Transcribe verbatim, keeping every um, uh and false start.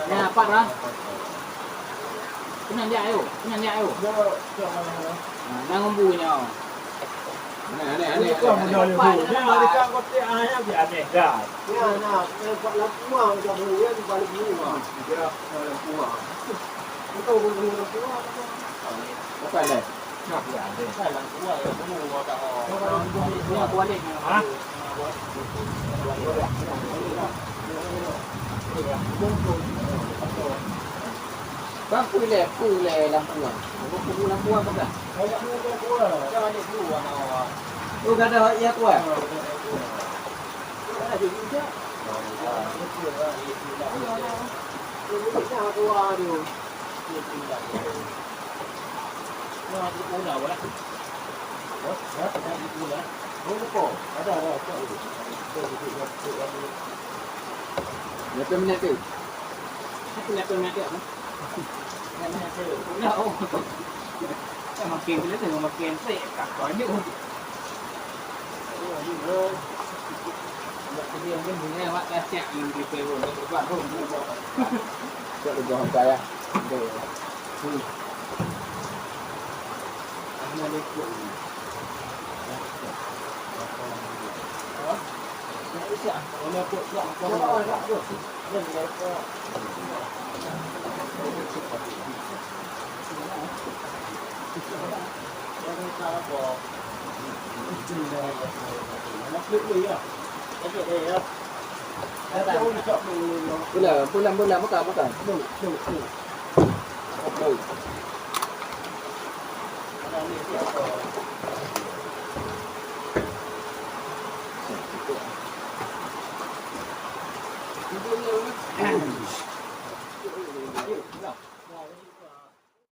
Nyan pat dah. Keunan jak ayo, keunan jak ayo. Nah, nang umbu nyoe. Aneh, aneh, aneh, aneh, aneh. Pat dah. Nyan, nah, eh, pat lam kuah macam ni, kan, balik rumah. Gerak lam kuah. Betul, betul, lam kuah. Bukan dah. Bang, pui lé, pui lé lampu ah. Pui lampu ah, peugah. Oh, gada hak iya kuat. Berapa minit tu? Satu minit tu. Satu minit tu. Dah, oh. Makin gila tu, makin sek. Tak kau ni. Pula, pula, pula, makan, makan.